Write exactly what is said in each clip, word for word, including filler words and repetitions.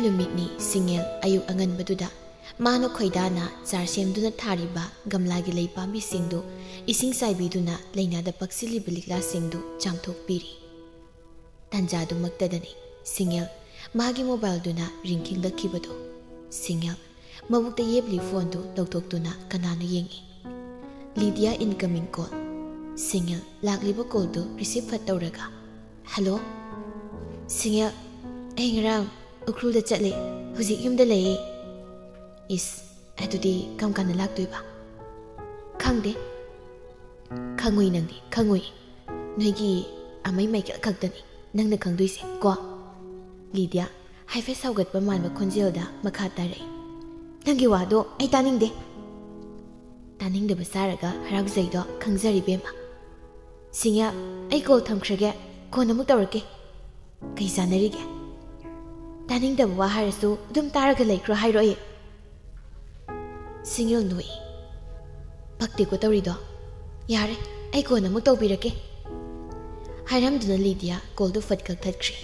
ꯅꯨꯃꯤꯠꯅꯤ ꯁꯤꯡꯉꯦꯜ ꯑꯌꯨꯛ ꯑꯉꯟꯕꯗꯨꯗ ꯃꯥꯅ ꯈꯣꯏꯗꯥꯅ ꯆꯥꯔ ꯁꯦꯝꯗꯨꯅ ꯊꯥꯔꯤꯕ ꯒꯝꯂꯥꯒꯤ ꯂꯩ ꯄꯥꯝꯕꯤꯁꯤꯡꯗꯨ ꯏꯁꯤꯡ ꯆꯥꯏꯕꯤꯗꯨꯅ ꯂꯩꯅꯥꯗ ꯄꯛꯁꯤꯜꯂꯤꯕ ꯂꯤꯛꯂꯥꯁꯤꯡꯗꯨ ꯆꯥꯝꯊꯣꯛꯄꯤꯔꯤ꯫ ꯇꯥꯟꯖꯥꯗꯨꯃꯛꯇꯗꯅꯤ ꯁꯤꯡꯉꯦꯜ ꯃꯥꯒꯤ ꯃꯣꯕꯥꯏꯜꯗꯨꯅ ꯔꯤꯡ ꯈꯤꯡꯂꯛꯈꯤꯕꯗꯨ꯫ ꯁꯤꯡꯉꯦꯜ ꯃꯕꯨꯛꯇ ꯌꯦꯞꯂꯤ ꯐꯣꯟꯗꯨ ꯂꯧꯊꯣꯛꯇꯨꯅ ꯀꯅꯥꯅꯣ ꯌꯦꯡꯏ꯫ Lydia incoming call꯫ ꯁꯤꯡꯉꯦꯜ ꯂꯥꯛꯂꯤꯕ ꯀꯣꯜꯗꯨ ꯔꯤꯁꯤꯞ ꯐꯠ ꯇꯧꯔꯒ, "ꯍꯜꯂꯣ?" "ꯁꯤꯡꯉꯦꯜ, ꯑꯩ ꯉꯔꯥꯡ ꯎꯈ꯭ꯔꯨꯜꯗ ꯆꯠꯂꯦ, ꯍꯧꯖꯤꯛ ꯌꯨꯝꯗ ꯂꯩꯌꯦ꯫" "ꯏꯁ, ꯑꯗꯨꯗꯤ ꯀꯔꯝ ꯀꯥꯟꯗ ꯂꯥꯛꯇꯣꯏꯕ?" "ꯈꯪꯗꯦ꯫" "ꯈꯪꯉꯨꯏ ꯅꯪꯗꯤ, ꯈꯪꯉꯨꯏ꯫ ꯅꯣꯏꯒꯤ ꯑꯃꯩ ꯃꯥꯏꯀꯦꯜ ꯈꯛꯇꯅꯤ ꯅꯪꯅ ꯈꯪꯗꯣꯏꯁꯦ ꯀꯣ?" ꯂꯤꯗꯤꯌꯥ ꯍꯥꯏꯐꯦꯠ ꯁꯥꯎꯒꯠꯄ ꯃꯥꯟꯕ ꯈꯣꯟꯖꯦꯜꯗ ꯃꯈꯥ ꯇꯥꯔꯛꯏ꯫ "ꯅꯪꯒꯤ ꯋꯥꯗꯣ ꯑꯩ ꯇꯥꯅꯤꯡꯗꯦ꯫" "ꯇꯥꯅꯤꯡꯗꯕ ꯁꯥꯔꯒ ꯍꯔꯥꯎꯖꯩꯗꯣ ꯈꯪꯖꯔꯤ ꯏꯕꯦꯝꯃ꯫ ꯁꯤꯡꯉꯦꯜ, ꯑꯩ ꯀꯣꯜ ꯊꯝꯈ꯭ꯔꯒꯦ, ꯀꯣꯟꯅ ꯑꯃꯨꯛ ꯇꯧꯔꯛꯀꯦ꯫" "ꯀꯩ ꯆꯥꯟꯅꯔꯤꯒꯦ?" "ꯇꯥꯅꯤꯡꯗꯕ ꯋꯥ ꯍꯥꯏꯔꯁꯨ ꯑꯗꯨꯝ ꯇꯥꯔꯒ ꯂꯩꯈ꯭ꯔꯣ ꯍꯥꯏꯔꯣ ꯑꯩ꯫" ꯁꯤꯡꯉꯦꯜ ꯅꯣꯛꯏ꯫ "ꯄꯛꯇꯦꯀꯣ ꯇꯧꯔꯤꯗꯣ꯫ ꯌꯥꯔꯦ, ꯑꯩ ꯀꯣꯟꯅ ꯑꯃꯨꯛ ꯇꯧꯕꯤꯔꯛꯀꯦ꯫" ꯍꯥꯏꯔꯝꯗꯨꯅ ꯂꯤꯗꯤꯌꯥ ꯀꯣꯜꯗꯨ ꯐꯠ ꯀꯛꯊꯠꯈ꯭ꯔꯦ꯫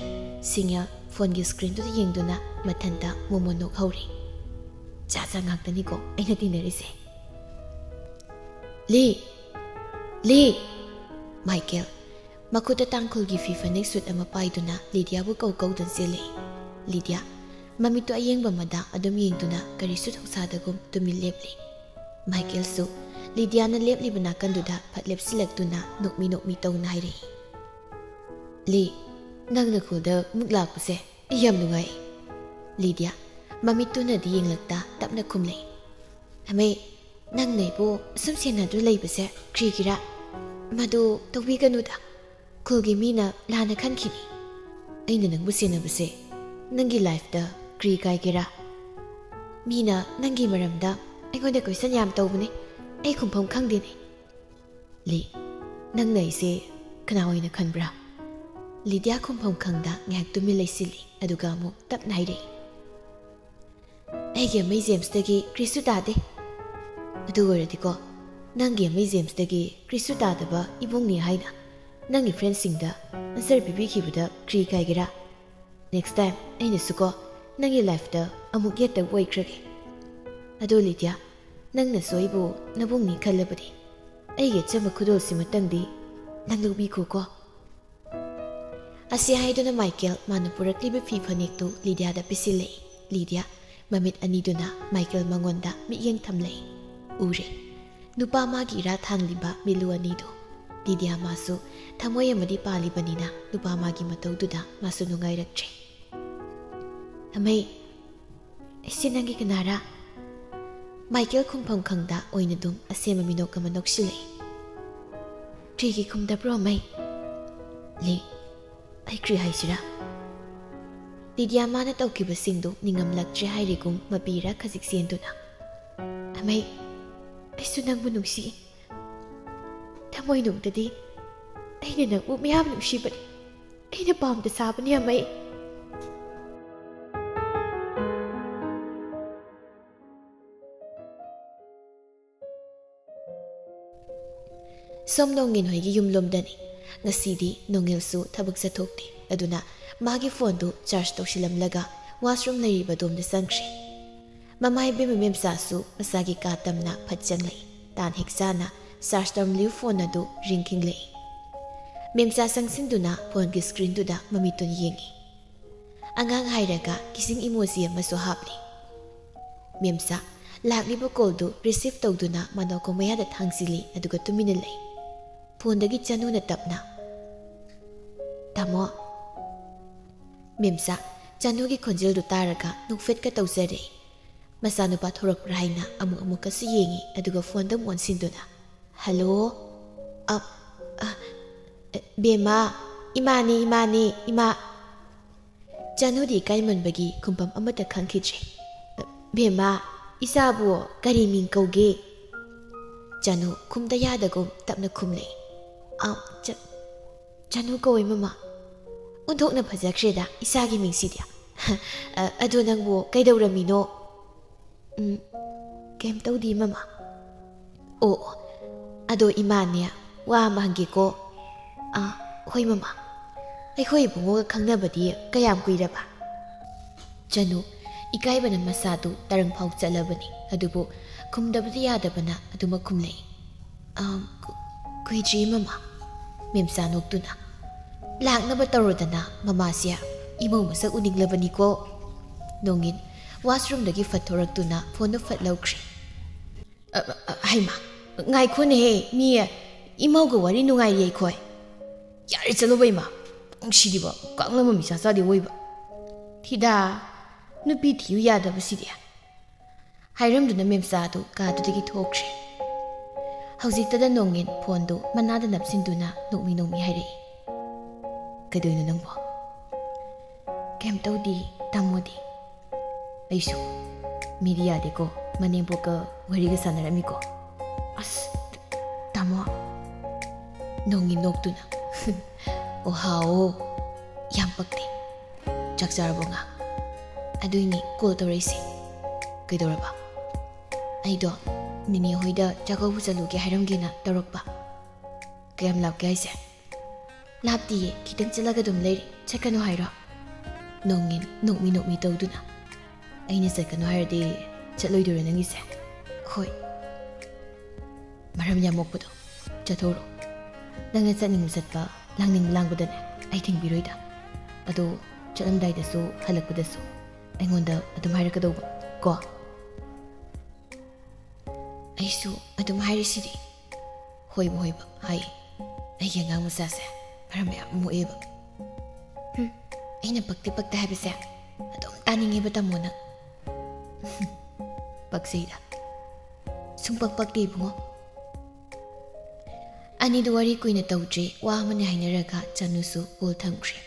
ꯁꯤꯡꯉꯦꯜ ꯐꯣꯟꯒꯤ ꯁ꯭ꯀ꯭ꯔꯤꯟꯗꯨꯗ ꯌꯦꯡꯗꯨꯅ ꯃꯊꯟꯇ ꯃꯣꯃꯣꯟ ꯅꯣꯛꯍꯧꯔꯤ꯫ "ꯖꯥꯠ ꯖꯥꯠ ꯉꯥꯛꯇꯅꯤꯀꯣ ꯑꯩꯅ ꯇꯤꯟꯅꯔꯤꯁꯦ꯫" "ꯂꯤ! ꯂꯤ!" ꯃꯥꯏꯀꯦꯜ ꯃꯈꯨꯠꯇ ꯇꯥꯡꯈꯨꯜꯒꯤ ꯐꯤ ꯐꯅꯦꯛ ꯁꯨꯠ ꯑꯃ ꯄꯥꯏꯗꯨꯅ ꯂꯤꯗꯤꯌꯥꯕꯨ ꯀꯧ ꯀꯧꯗꯨꯅ ꯆꯦꯜꯂꯛꯏ꯫ ꯂꯤꯗꯤꯌꯥ ꯃꯃꯤꯠꯇꯨ ꯑꯌꯦꯡꯕ ꯑꯃꯗ ꯑꯗꯨꯝ ꯌꯦꯡꯗꯨꯅ ꯀꯔꯤꯁꯨ ꯊꯧꯁꯥꯗꯒꯨꯝ ꯇꯨꯃꯤꯟ ꯂꯦꯞꯂꯤ꯫ ꯃꯥꯏꯀꯦꯜꯁꯨ ꯂꯤꯗꯤꯌꯥꯅ ꯂꯦꯞꯂꯤꯕ ꯅꯥꯀꯟꯗꯨꯗ ꯐꯠ ꯂꯦꯞꯁꯤꯜꯂꯛꯇꯨꯅ ꯅꯣꯛꯃꯤ ꯅꯣꯛꯃꯤ ꯇꯧꯅ ꯍꯥꯏꯔꯛꯏ꯫ "ꯂꯤ, ꯅꯪ ꯅꯈꯨꯜꯗ ꯑꯃꯨꯛ ꯂꯥꯛꯄꯁꯦ ꯑꯩ ꯌꯥꯝ ꯅꯨꯡꯉꯥꯏ꯫" ꯂꯤꯗꯤꯌꯥ ꯃꯃꯤꯠꯇꯨꯅꯗꯤ ꯌꯦꯡꯂꯛꯇ ꯇꯞꯅ ꯈꯨꯝꯂꯛꯏ꯫ "ꯑꯃꯩ, ꯅꯪꯅ ꯑꯩꯕꯨ ꯑꯁꯨꯝ ꯁꯦꯟꯅꯗꯨꯅ ꯂꯩꯕꯁꯦ ꯀ꯭ꯔꯤꯒꯤꯔꯥ? ꯃꯗꯨ ꯇꯧꯕꯤꯒꯅꯨꯗ꯫ ꯈꯨꯜꯒꯤ ꯃꯤꯅ ꯂꯥꯟꯅ ꯈꯟꯈꯤꯅꯤ꯫ ꯑꯩꯅ ꯅꯪꯕꯨ ꯁꯦꯟꯅꯕꯁꯦ ꯅꯪꯒꯤ ꯂꯥꯏꯐꯇ ꯀ꯭ꯔꯤ ꯀꯥꯏꯒꯦꯔꯥ? ꯃꯤꯅ ꯅꯪꯒꯤ ꯃꯔꯝꯗ ꯑꯩꯉꯣꯟꯗ ꯀꯣꯏꯁꯟ ꯌꯥꯝ ꯇꯧꯕꯅꯦ, ꯑꯩ ꯈꯨꯝꯐꯝ ꯈꯪꯗꯦꯅꯦ꯫" "ꯂꯤ, ꯅꯪꯅ ꯑꯩꯁꯦ ꯀꯅꯥ ꯑꯣꯏꯅ ꯈꯟꯕ꯭ꯔꯥ?" ꯂꯤꯗꯤꯌꯥ ꯈꯨꯝꯐꯝ ꯈꯪꯗ ꯉꯥꯏꯍꯥꯛ ꯇꯨꯃꯤꯟ ꯂꯩꯁꯤꯜꯂꯤ, ꯑꯗꯨꯒ ꯑꯃꯨꯛ ꯇꯞꯅ ꯍꯥꯏꯔꯛꯏ꯫ "ꯑꯩꯒꯤ ꯑꯃꯩ ꯖꯦꯝꯁꯇꯒꯤ ꯀ꯭ꯔꯤꯁꯨ ꯇꯥꯗꯦ꯫ ꯑꯗꯨ ꯑꯣꯏꯔꯗꯤꯀꯣ, ꯅꯪꯒꯤ ꯑꯃꯩ ꯖꯦꯝꯁꯇꯒꯤ ꯀ꯭ꯔꯤꯁꯨ ꯇꯥꯗꯕ ꯏꯕꯨꯡꯅꯤ ꯍꯥꯏꯅ ꯅꯪꯒꯤ ꯐ꯭ꯔꯦꯟꯁꯤꯡꯗ ꯑꯟꯁꯔ ꯄꯤꯕꯤꯈꯤꯕꯗ ꯀ꯭ꯔꯤ ꯀꯥꯏꯒꯦꯔꯥ? ꯅꯦꯛꯁ ꯇꯥꯏꯝ ꯑꯩꯅꯁꯨꯀꯣ ꯅꯪꯒꯤ ꯂꯥꯏꯐꯇ ꯑꯃꯨꯛ ꯌꯦꯠꯇꯕ ꯑꯣꯏꯈ꯭ꯔꯒꯦ꯫ ꯑꯗꯣ ꯂꯤꯗꯤꯌꯥ, ꯅꯪꯅꯁꯨ ꯑꯩꯕꯨ ꯅꯕꯨꯡꯅꯤ ꯈꯜꯂꯕꯗꯤ ꯑꯩꯒꯤ ꯑꯆꯝꯕ ꯈꯨꯗꯣꯜꯁꯤꯃꯇꯪꯗꯤ ꯅꯪ ꯂꯧꯕꯤꯈꯣꯀꯣ꯫ ꯑꯁꯤ ꯍꯥꯏꯗꯨꯅ ꯃꯥꯏꯀꯦꯜ ꯃꯥꯅ ꯄꯨꯔꯛꯂꯤꯕ ꯐꯤ ꯐꯅꯦꯛꯇꯨ ꯂꯤꯗꯤꯌꯥꯗ ꯄꯤꯁꯤꯜꯂꯛꯏ꯫ ꯂꯤꯗꯤꯌꯥ ꯃꯃꯤꯠ ꯑꯅꯤꯗꯨꯅ ꯃꯥꯏꯀꯦꯜ ꯃꯉꯣꯟꯗ ꯃꯤꯠꯌꯦꯡ ꯊꯝꯂꯛꯏ꯫ ꯎꯔꯦ, ꯅꯨꯄꯥ ꯃꯥꯒꯤ ꯏꯔꯥ ꯊꯥꯡꯂꯤꯕ ꯃꯤꯠꯂꯨ ꯑꯅꯤꯗꯨ꯫ ꯂꯤꯗꯤꯌꯥ ꯃꯥꯁꯨ ꯊꯃꯣꯏ ꯑꯃꯗꯤ ꯄꯥꯜꯂꯤꯕꯅꯤꯅ ꯅꯨꯄꯥ ꯃꯥꯒꯤ ꯃꯇꯧꯗꯨꯗ ꯃꯥꯁꯨ ꯅꯨꯡꯉꯥꯏꯔꯛꯇ꯭ꯔꯦ꯫ "ꯑꯃꯩ, ꯑꯩꯁꯦ ꯅꯪꯒꯤ ꯀꯅꯥꯔꯥ?" ꯃꯥꯏꯀꯦꯜ ꯈꯨꯝꯐꯝ ꯈꯪꯗ ꯑꯣꯏꯅ ꯑꯗꯨꯝ ꯑꯁꯦꯝꯕ ꯃꯤꯅꯣꯛ ꯑꯃ ꯅꯣꯛꯁꯤꯜꯂꯛꯏ꯫ "ꯀꯔꯤꯒꯤ ꯈꯨꯝꯗꯕ꯭ꯔꯣ, ꯑꯃꯩ?" "ꯂꯤ, ꯑꯩ ꯀꯔꯤ ꯍꯥꯏꯁꯤꯔꯥ?" ꯂꯤꯗꯤꯌꯥ ꯃꯥꯅ ꯇꯧꯈꯤꯕꯁꯤꯡꯗꯨ ꯅꯤꯡꯉꯝꯂꯛꯇ꯭ꯔꯦ ꯍꯥꯏꯔꯤꯒꯨꯝ ꯃꯄꯤꯔ ꯈꯖꯤꯛ ꯆꯦꯟꯗꯨꯅ, "ꯑꯃꯩ, ꯑꯩꯁꯨ ꯅꯪꯕꯨ ꯅꯨꯡꯁꯤ꯫ ꯊꯃꯣꯏꯅꯨꯡꯗꯗꯤ ꯑꯩꯅ ꯅꯪꯕꯨ ꯃꯌꯥꯝ ꯅꯨꯡꯁꯤꯕꯅꯤ꯫ ꯑꯩꯅ ꯄꯥꯝꯗ ꯁꯥꯕꯅꯤ, ꯑꯃꯩ꯫" ꯁꯣꯝ ꯅꯣꯡꯉꯤꯟ ꯍꯣꯏꯒꯤ ꯌꯨꯝꯂꯣꯝꯗꯅꯤ꯫ ꯉꯁꯤꯗꯤ ꯅꯣꯡꯉꯤꯜꯁꯨ ꯊꯕꯛ ꯆꯠꯊꯣꯛꯇꯦ꯫ ꯑꯗꯨꯅ ꯃꯥꯒꯤ ꯐꯣꯟꯗꯨ ꯆꯥꯔꯖ ꯇꯧꯁꯤꯜꯂꯝꯂꯒ ꯋꯥꯁꯔꯨꯝ ꯂꯩꯔꯤꯕ ꯑꯗꯣꯝꯗ ꯆꯪꯈ꯭ꯔꯦ꯫ ꯃꯃꯥ ꯏꯕꯦꯝꯃ ꯃꯦꯝꯆꯥꯁꯨ ꯃꯆꯥꯒꯤ ꯀꯥ ꯇꯝꯅ ꯐꯠ ꯆꯪꯂꯛꯏ꯫ ꯇꯥꯟ ꯍꯦꯛ ꯆꯥꯅ ꯆꯥꯔꯖ ꯇꯧꯔꯝꯂꯤꯕ ꯐꯣꯟ ꯑꯗꯨ ꯔꯤꯡ ꯈꯤꯡꯂꯛꯏ꯫ ꯃꯦꯝꯆꯥ ꯆꯪꯁꯤꯟꯗꯨꯅ ꯐꯣꯟꯒꯤ ꯁ꯭ꯀ꯭ꯔꯤꯟꯗꯨꯗ ꯃꯃꯤꯠꯇꯨꯅ ꯌꯦꯡꯉꯤ꯫ ꯑꯉꯥꯡ ꯍꯥꯏꯔꯒ ꯀꯤꯁꯤꯡ ꯏꯃꯣꯖꯤ ꯑꯃꯁꯨ ꯍꯥꯞꯂꯤ꯫ ꯃꯦꯝꯆꯥ ꯂꯥꯛꯂꯤꯕ ꯀꯣꯜꯗꯨ ꯔꯤꯁꯤꯞ ꯇꯧꯗꯨꯅ ꯃꯅꯥꯀꯣꯡ ꯃꯌꯥꯗ ꯊꯥꯡꯖꯤꯜꯂꯤ, ꯑꯗꯨꯒ ꯇꯨꯃꯤꯟꯅ ꯂꯩ꯫ ꯐꯣꯟꯗꯒꯤ ꯆꯅꯨꯅ ꯇꯞꯅ, "ꯇꯥꯃꯣ꯫" ꯃꯦꯝꯆꯥ ꯆꯅꯨꯒꯤ ꯈꯣꯟꯖꯦꯜꯗꯨ ꯇꯥꯔꯒ ꯅꯣꯛꯐꯦꯠꯀ ꯇꯧꯖꯔꯦ꯫ ꯃꯆꯥꯅꯨꯄꯥ ꯊꯣꯔꯛꯄ꯭ꯔꯥ ꯍꯥꯏꯅ ꯑꯃꯨꯛ ꯑꯃꯨꯛꯀꯁꯨ ꯌꯦꯡꯉꯤ, ꯑꯗꯨꯒ ꯐꯣꯟꯗ ꯑꯃꯨꯛ ꯑꯣꯟꯁꯤꯟꯗꯨꯅ, "ꯍꯜꯂꯣ? ꯑ, ꯑ, ꯕꯦꯝꯃ, ꯏꯃꯥꯅꯤ, ꯏꯃꯥꯅꯤ, ꯏꯃꯥ꯫" ꯆꯅꯨꯗꯤ ꯏꯀꯥꯏꯃꯟꯕꯒꯤ ꯈꯨꯝꯐꯝ ꯑꯃꯠꯇ ꯈꯪꯈꯤꯗ꯭ꯔꯦ꯫ "ꯕꯦꯝꯃ, ꯏꯆꯥꯕꯨ ꯀꯔꯤ ꯃꯤꯡ ꯀꯧꯒꯦ?" ꯆꯅꯨ ꯈꯨꯝꯗ ꯌꯥꯗꯒꯨꯝ ꯇꯞꯅ ꯈꯨꯝꯂꯛꯏ꯫ "ꯑ, ꯆ-, ꯆꯅꯨ ꯀꯧꯏ, ꯃꯃꯥ꯫ ꯑꯣꯟꯊꯣꯛꯅ ꯐꯖꯈ꯭ꯔꯦꯗ ꯏꯆꯥꯒꯤ ꯃꯤꯡꯁꯤꯗꯤ꯫ ꯑ, ꯑꯗꯣ ꯅꯪꯕꯨ ꯀꯩꯗꯧꯔꯝꯃꯤꯅꯣ?" "ꯎꯝ, ꯀꯩꯝ ꯇꯧꯗꯦ, ꯃꯃꯥ꯫" "ꯑꯣ, ꯑꯣ, ꯑꯗꯣ ꯏꯃꯥꯅꯦ, ꯋꯥ ꯑꯃ ꯍꯪꯒꯦꯀꯣ꯫" "ꯑꯥ, ꯍꯣꯏ, ꯃꯃꯥ꯫ ꯑꯩꯈꯣꯏ ꯏꯕꯨꯡꯉꯣꯒ ꯈꯪꯅꯕꯗꯤ ꯀꯌꯥꯝ ꯀꯨꯏꯔꯕ?" ꯆꯅꯨ ꯏꯀꯥꯏꯕꯅ ꯃꯁꯥꯗꯨ ꯇꯔꯪ ꯐꯥꯎ ꯆꯠꯂꯕꯅꯤ, ꯑꯗꯨꯕꯨ ꯈꯨꯝꯗꯕꯗꯤ ꯌꯥꯗꯕꯅ ꯑꯗꯨꯃꯛ ꯈꯨꯝꯂꯛꯏ꯫ "ꯑꯥ, ꯀꯨ-, ꯀꯨꯏꯗ꯭ꯔꯤ, ꯃꯃꯥ꯫" ꯃꯦꯝꯆꯥ ꯅꯣꯛꯇꯨꯅ, "ꯂꯥꯛꯅꯕ ꯇꯧꯔꯣꯗꯅ, ꯃꯃꯥꯁꯦ ꯏꯃꯧ ꯃꯁꯛ ꯎꯅꯤꯡꯂꯕꯅꯤꯀꯣ꯫" ꯅꯣꯡꯉꯤꯟ ꯋꯥꯁꯔꯨꯝꯗꯒꯤ ꯐꯠ ꯊꯣꯔꯛꯇꯨꯅ ꯐꯣꯟꯗꯨ ꯐꯠ ꯂꯧꯈ꯭ꯔꯦ꯫ "ꯑ, ꯑ, ꯑ, ꯍꯩꯃꯥ, ꯉꯥꯏꯈꯣꯅꯦꯍꯦ, ꯃꯤ ꯏꯃꯧꯒ ꯋꯥꯔꯤ ꯅꯨꯡꯉꯥꯏꯔꯤ ꯑꯩꯈꯣꯏ꯫" "ꯌꯥꯔꯦ, ꯆꯠꯂꯣꯕ ꯏꯃꯥ, ꯅꯪ ꯁꯤꯗꯤꯕ, ꯀꯥꯡꯂꯝꯕ ꯃꯤꯆꯥ ꯆꯥꯗꯦ ꯑꯣꯏꯕ꯫" "ꯊꯤꯗꯥ, ꯅꯨꯄꯤ ꯊꯤꯌꯨ ꯌꯥꯗꯕꯁꯤꯗꯤ꯫" ꯍꯥꯏꯔꯝꯗꯨꯅ ꯃꯦꯝꯆꯥꯗꯨ ꯀꯥꯗꯨꯗꯒꯤ ꯊꯣꯛꯈ꯭ꯔꯦ꯫ ꯍꯧꯖꯤꯛꯇꯗ ꯅꯣꯡꯉꯤꯟ ꯐꯣꯟꯗꯨ ꯃꯅꯥꯗ ꯅꯞꯁꯤꯟꯗꯨꯅ ꯅꯣꯛꯃꯤ ꯅꯣꯛꯃꯤ ꯍꯥꯏꯔꯛꯏ꯫ "ꯀꯩꯗꯧꯏꯅꯣ ꯅꯪꯕꯣ?" "ꯀꯩꯝ ꯇꯧꯗꯦ, ꯇꯥꯃꯣꯗꯤ?" "ꯑꯩꯁꯨ꯫ ꯃꯤꯗꯤ ꯌꯥꯗꯦꯀꯣ, ꯃꯅꯦꯝꯄꯣꯛꯀ ꯋꯥꯔꯤꯒ ꯁꯥꯟꯅꯔꯝꯃꯤꯀꯣ꯫" "ꯑꯁ, ꯇꯥꯃꯣ?" ꯅꯣꯡꯉꯤꯟ ꯅꯣꯛꯇꯨꯅ, "ꯑꯣ, ꯍꯥꯎ, ꯌꯥꯝ ꯄꯛꯇꯦ꯫ ꯆꯥꯛ ꯆꯥꯔꯕꯣ, ꯉꯥ?" "ꯑꯗꯨꯏꯅꯤ ꯀꯣꯜ ꯇꯧꯔꯛꯏꯁꯦ꯫" "ꯀꯩꯗꯧꯔꯕ?" "ꯑꯩꯗꯣ ꯅꯤꯅꯦ ꯍꯣꯏꯗ ꯆꯥꯛꯀꯧꯕ ꯆꯠꯂꯨꯒꯦ ꯍꯥꯏꯔꯝꯒꯦꯅ ꯇꯧꯔꯛꯄ꯫" "ꯀꯌꯥꯝ ꯂꯥꯞꯀꯦ ꯍꯥꯏꯁꯦ?" "ꯂꯥꯞꯇꯤꯌꯦ, ꯈꯤꯇꯪ ꯆꯠꯂꯒ ꯑꯗꯨꯝ ꯂꯩꯔꯦ, ꯆꯠꯀꯅꯨ ꯍꯥꯏꯔꯣ?" ꯅꯣꯡꯉꯤꯟ ꯅꯣꯛꯃꯤ ꯅꯣꯛꯃꯤ ꯇꯧꯗꯨꯅ, "ꯑꯩꯅ ꯆꯠꯀꯅꯨ ꯍꯥꯏꯔꯗꯤ ꯆꯠꯂꯣꯏꯗꯣꯏꯔꯣ ꯅꯪꯒꯤꯁꯦ?" "ꯍꯣꯏ, ꯃꯔꯝ ꯌꯥꯝ ꯃꯣꯛꯄꯗꯣ, ꯆꯠꯊꯣꯛꯎꯔꯣ꯫ ꯅꯪꯅ ꯆꯠꯅꯤꯡꯕ ꯆꯠꯄ, ꯂꯥꯡꯅꯤꯡꯕ ꯂꯥꯡꯕꯗꯅꯦ ꯑꯩ ꯊꯤꯡꯕꯤꯔꯣꯏꯗ꯫ ꯑꯗꯣ ꯆꯠꯂꯝꯗꯥꯏꯗꯁꯨ ꯍꯜꯂꯛꯄꯗꯁꯨ ꯑꯩꯉꯣꯟꯗ ꯑꯗꯨꯝ ꯍꯥꯏꯔꯛꯀꯗꯧꯕ ꯀꯣ?" "ꯑꯩꯁꯨ ꯑꯗꯨꯝ ꯍꯥꯏꯔꯤꯁꯤꯗꯤ꯫" "ꯍꯣꯏꯕ, ꯍꯣꯏꯕ, ꯍꯥꯏ꯫ ꯑꯩꯒꯤ ꯑꯉꯥꯡ ꯃꯆꯥꯁꯦ ꯃꯔꯝ ꯌꯥꯝ ꯃꯣꯛꯑꯦꯕ꯫ ꯍꯨꯝ, ꯑꯩꯅ ꯄꯛꯇꯦ ꯄꯛꯇꯦ ꯍꯥꯏꯕꯁꯦ ꯑꯗꯨꯝ ꯇꯥꯅꯤꯡꯉꯦꯕ ꯇꯥꯃꯣꯅ꯫" "ꯄꯛꯆꯩꯗ꯫ ꯁꯨꯡꯄꯛ ꯄꯛꯇꯦ ꯏꯕꯨꯡꯉꯣ꯫" ꯑꯅꯤꯗꯨ ꯋꯥꯔꯤ ꯀꯨꯏꯅ ꯇꯧꯗ꯭ꯔꯦ, ꯋꯥ ꯑꯃꯅꯤ ꯍꯥꯏꯅꯔꯒ ꯆꯅꯨꯁꯨ ꯀꯣꯜ ꯊꯝꯈ꯭ꯔꯦ꯫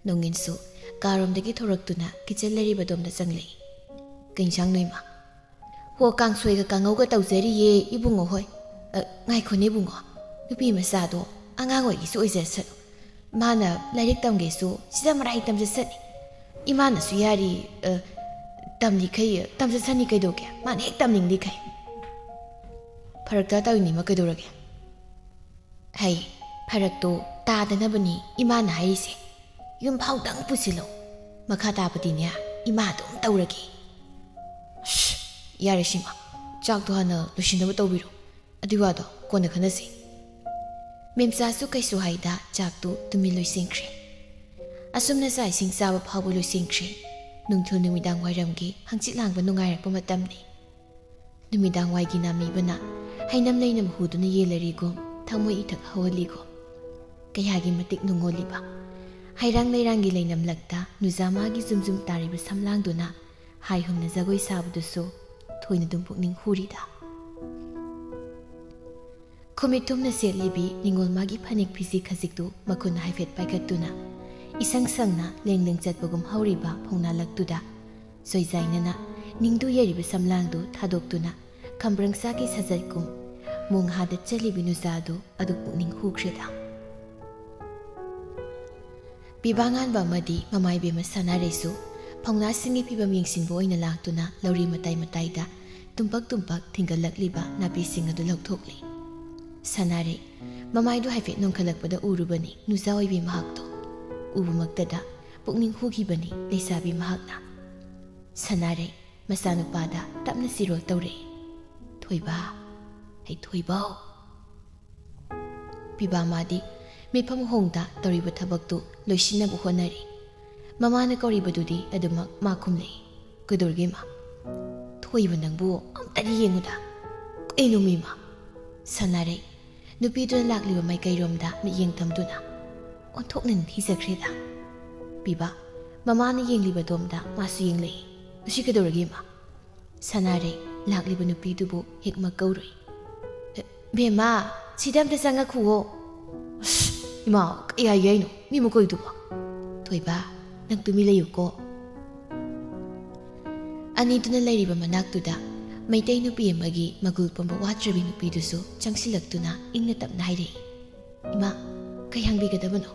ꯅꯣꯡꯉꯤꯟꯁꯨ ꯀꯥꯔꯣꯝꯗꯒꯤ ꯊꯣꯔꯛꯇꯨꯅ ꯀꯤꯠꯆꯟ ꯂꯩꯔꯤꯕꯗꯣꯝꯗ ꯆꯪꯂꯛꯏ꯫ "ꯀꯩ ꯏꯟꯁꯥꯡꯅꯣ, ꯏꯃꯥ?" "ꯍꯣ, ꯀꯥꯡꯁꯣꯏꯒ ꯀꯥꯡꯉꯧꯒ ꯇꯧꯖꯔꯤꯌꯦ, ꯏꯕꯨꯡꯉꯣ ꯍꯣꯏ꯫" "ꯑ, ꯉꯥꯏꯈꯣꯅꯦ ꯏꯕꯨꯡꯉꯣ, ꯅꯨꯄꯤ ꯃꯆꯥꯗꯣ ꯑꯉꯥꯡ ꯑꯣꯏꯒꯦꯁꯨ ꯑꯣꯏꯖꯁꯅꯨ꯫ ꯃꯥꯅ ꯂꯥꯏꯔꯤꯛ ꯇꯝꯒꯦꯁꯨ ꯁꯤꯗ ꯃꯔꯥꯏ ꯇꯝꯖꯁꯅꯤ꯫ ꯏꯃꯥꯅꯁꯨ ꯌꯥꯔꯤ, ꯑ, ꯇꯝꯂꯤꯈꯩ ꯇꯝꯖꯁꯅꯤ, ꯀꯩꯗꯧꯒꯦ? ꯃꯥꯅ ꯍꯦꯛ ꯇꯝꯅꯤꯡꯂꯤꯈꯩ꯫" "ꯐꯔꯛ ꯇꯥ ꯇꯧꯔꯤꯅꯤ ꯏꯃꯥ, ꯀꯩꯗꯧꯔꯒꯦ?" "ꯍꯩ, ꯐꯔꯛꯇꯣ ꯇꯥꯗꯅꯕꯅꯤ ꯏꯃꯥꯅ ꯍꯥꯏꯔꯤꯁꯦ꯫ ꯌꯨꯝ ꯐꯥꯎꯗꯪ ꯄꯨꯁꯤꯜꯂꯣ꯫ ꯃꯈꯥ ꯇꯥꯕꯗꯤꯅꯦ, ꯏꯃꯥ ꯑꯗꯨꯝ ꯇꯧꯔꯒꯦ꯫ ꯑꯁ, ꯌꯥꯔꯦ ꯁꯤꯃ, ꯆꯥꯛꯇꯣ ꯍꯥꯟꯅ ꯂꯣꯏꯁꯤꯟꯅꯕ ꯇꯧꯕꯤꯔꯣ, ꯑꯗꯨꯏ ꯋꯥꯗꯣ ꯀꯣꯟꯅ ꯈꯟꯅꯁꯤ꯫ ꯃꯦꯝꯆꯥꯁꯨ ꯀꯩꯁꯨ ꯍꯥꯏꯗ ꯆꯥꯛꯇꯨ ꯇꯨꯃꯤꯟ ꯂꯣꯏꯁꯤꯟꯈ꯭ꯔꯦ꯫ ꯑꯁꯨꯝꯅ ꯆꯥꯛ ꯏꯁꯤꯡ ꯆꯥꯕ ꯐꯥꯎꯕ ꯂꯣꯏꯁꯤꯟꯈ꯭ꯔꯦ꯫ ꯅꯨꯡꯊꯤꯜ ꯅꯨꯃꯤꯗꯥꯡ ꯋꯥꯏꯔꯝꯒꯤ ꯍꯪꯆꯤꯠ ꯂꯥꯡꯕ ꯅꯨꯡꯉꯥꯏꯔꯛꯄ ꯃꯇꯝꯅꯤ꯫ ꯅꯨꯃꯤꯗꯥꯡ ꯋꯥꯏꯒꯤ ꯅꯥꯃꯤꯕꯅ ꯍꯩꯅꯝ ꯂꯩꯅꯝ ꯍꯨꯗꯨꯅ ꯌꯦꯜꯂꯔꯤꯒꯨꯝ, ꯊꯃꯣꯏ ꯏꯊꯛ ꯍꯧꯍꯜꯂꯤꯒꯨꯝ꯫ ꯀꯌꯥꯒꯤ ꯃꯇꯤꯛ ꯅꯨꯡꯉꯣꯜꯂꯤꯕ ꯍꯩꯔꯥꯡ ꯂꯩꯔꯥꯡꯒꯤ ꯂꯩꯅꯝꯂꯛꯇ ꯅꯨꯖꯥ ꯃꯥꯒꯤ ꯖꯨꯝ ꯖꯨꯝ ꯇꯥꯔꯤꯕ ꯁꯝꯂꯥꯡꯗꯨꯅ ꯍꯥꯏ ꯍꯨꯝꯅ ꯖꯒꯣꯏ ꯁꯥꯕꯗꯨꯁꯨ ꯊꯣꯏꯅ ꯑꯗꯨꯝ ꯄꯨꯛꯅꯤꯡ ꯍꯨꯔꯤꯗ꯫ ꯈꯨꯃꯤꯠ ꯊꯨꯝꯅ ꯁꯦꯠꯂꯤꯕꯤ ꯅꯤꯉꯣꯜ ꯃꯥꯒꯤ ꯐꯅꯦꯛ ꯐꯤꯖꯤ ꯈꯖꯤꯛꯇꯨ ꯃꯈꯨꯟ ꯍꯥꯏꯐꯦꯠ ꯄꯥꯏꯈꯠꯇꯨꯅ, ꯏꯁꯪ ꯁꯪꯅ ꯂꯦꯡ ꯂꯦꯡ ꯆꯠꯄꯒꯨꯝ ꯍꯧꯔꯤꯕ ꯐꯧꯅꯥ ꯂꯛꯇꯨꯗ, ꯁꯣꯏꯖꯥꯏꯅꯅ ꯅꯤꯡꯗꯨ ꯌꯩꯔꯤꯕ ꯁꯝꯂꯥꯡꯗꯨ ꯊꯥꯗꯣꯛꯇꯨꯅ, ꯈꯝꯕ꯭ꯔꯪꯆꯥꯛꯀꯤ ꯁꯥꯖꯠꯀꯨꯝ ꯃꯣꯡꯍꯥꯗ ꯆꯠꯂꯤꯕꯤ ꯅꯨꯖꯥꯗꯨ ꯑꯗꯨ ꯄꯨꯛꯅꯤꯡ ꯍꯨꯈ꯭ꯔꯦꯗ꯫ ꯄꯤꯕꯥ ꯉꯥꯟꯕ ꯑꯃꯗꯤ ꯃꯃꯥ ꯏꯕꯦꯝꯃ ꯁꯅꯥꯔꯩꯁꯨ ꯐꯧꯅꯥꯁꯤꯡꯒꯤ ꯐꯤꯕꯝ ꯌꯦꯡꯁꯤꯟꯕ ꯑꯣꯏꯅ ꯂꯥꯛꯇꯨꯅ ꯂꯧꯔꯤ ꯃꯇꯥꯏ ꯃꯇꯥꯏꯗ ꯇꯨꯝꯄꯛ ꯇꯨꯝꯄꯛ ꯊꯤꯡꯒꯠꯂꯛꯂꯤꯕ ꯅꯥꯄꯤꯁꯤꯡ ꯑꯗꯨ ꯂꯧꯊꯣꯛꯂꯤ꯫ ꯁꯅꯥꯔꯩ ꯃꯃꯥꯏꯗꯨ ꯍꯥꯏꯐꯦꯠ ꯅꯣꯟꯈꯠꯂꯛꯄꯗ ꯎꯔꯨꯕꯅꯤ ꯅꯨꯖꯥ ꯑꯣꯏꯕꯤ ꯃꯍꯥꯛꯇꯣ꯫ ꯎꯕꯃꯛꯇꯗ ꯄꯨꯛꯅꯤꯡ ꯍꯨꯈꯤꯕꯅꯤ ꯂꯩꯁꯥꯕꯤ ꯃꯍꯥꯛꯅ꯫ ꯁꯅꯥꯔꯩ ꯃꯆꯥꯅꯨꯄꯥꯗ ꯇꯞꯅ ꯆꯤꯔꯣꯜ ꯇꯧꯔꯛꯏ꯫ "ꯊꯣꯏꯕ, ꯍꯩ ꯊꯣꯏꯕꯧ!" ꯄꯤꯕꯥ ꯃꯥꯗꯤ ꯃꯤꯠꯐꯝ ꯍꯣꯡꯗ ꯇꯧꯔꯤꯕ ꯊꯕꯛꯇꯨ ꯂꯣꯏꯁꯤꯟꯅꯕ ꯍꯣꯠꯅꯔꯤ꯫ ꯃꯃꯥꯅ ꯀꯧꯔꯤꯕꯗꯨꯗꯤ ꯑꯗꯨꯃꯛ ꯃꯥ ꯈꯨꯝꯂꯛꯏ꯫ "ꯀꯩꯗꯧꯔꯒꯦ ꯏꯃꯥ?" "ꯊꯣꯏꯕ ꯅꯪꯕꯨ ꯑꯝꯇꯗꯤ ꯌꯦꯡꯉꯨꯗ꯫ ꯀꯩꯅꯣ ꯃꯤꯃ?" ꯁꯅꯥꯔꯩ ꯅꯨꯄꯤꯗꯨꯅ ꯂꯥꯛꯂꯤꯕ ꯃꯥꯏꯀꯩꯔꯣꯝꯗ ꯃꯤꯠꯌꯦꯡ ꯊꯝꯗꯨꯅ, "ꯑꯣꯟꯊꯣꯛꯅ ꯅꯤꯡꯊꯤꯖꯈ꯭ꯔꯦꯗ꯫" ꯄꯤꯕꯥ ꯃꯃꯥꯅ ꯌꯦꯡꯂꯤꯕꯗꯣꯝꯗ ꯃꯥꯁꯨ ꯌꯦꯡꯂꯛꯏ꯫ "ꯃꯁꯤ ꯀꯩꯗꯧꯔꯒꯦ ꯏꯃꯥ?" ꯁꯅꯥꯔꯩ ꯂꯥꯛꯂꯤꯕ ꯅꯨꯄꯤꯗꯨꯕꯨ ꯍꯦꯛ ꯃꯛꯀꯧꯔꯨꯏ꯫ "ꯑꯦ, ꯕꯦꯝꯃ, ꯁꯤꯗ ꯑꯝꯇ ꯆꯪꯉꯛꯈꯨꯑꯣ꯫" "ꯑꯁ, ꯏꯃꯥ, ꯀꯩ ꯍꯥꯏꯒꯦ ꯍꯥꯏꯅꯣ? ꯃꯤ ꯃꯀꯣꯏꯗꯨꯕꯣ?" "ꯊꯣꯏꯕ, ꯅꯪ ꯇꯨꯃꯤ ꯂꯩꯌꯨꯀꯣ꯫" ꯑꯅꯤꯗꯨꯅ ꯂꯩꯔꯤꯕ ꯃꯅꯥꯛꯇꯨꯗ ꯃꯩꯇꯩ ꯅꯨꯄꯤ ꯑꯃꯒꯤ ꯃꯒꯨꯜ ꯄꯨꯝꯕ ꯋꯥꯠꯇ꯭ꯔꯕꯤ ꯅꯨꯄꯤꯗꯨꯁꯨ ꯆꯪꯁꯤꯜꯂꯛꯇꯨꯅ ꯏꯪꯅ ꯇꯞꯅ ꯍꯥꯏꯔꯛꯏ꯫ "ꯏꯃꯥ, ꯀꯩ ꯍꯪꯕꯤꯒꯗꯕꯅꯣ?"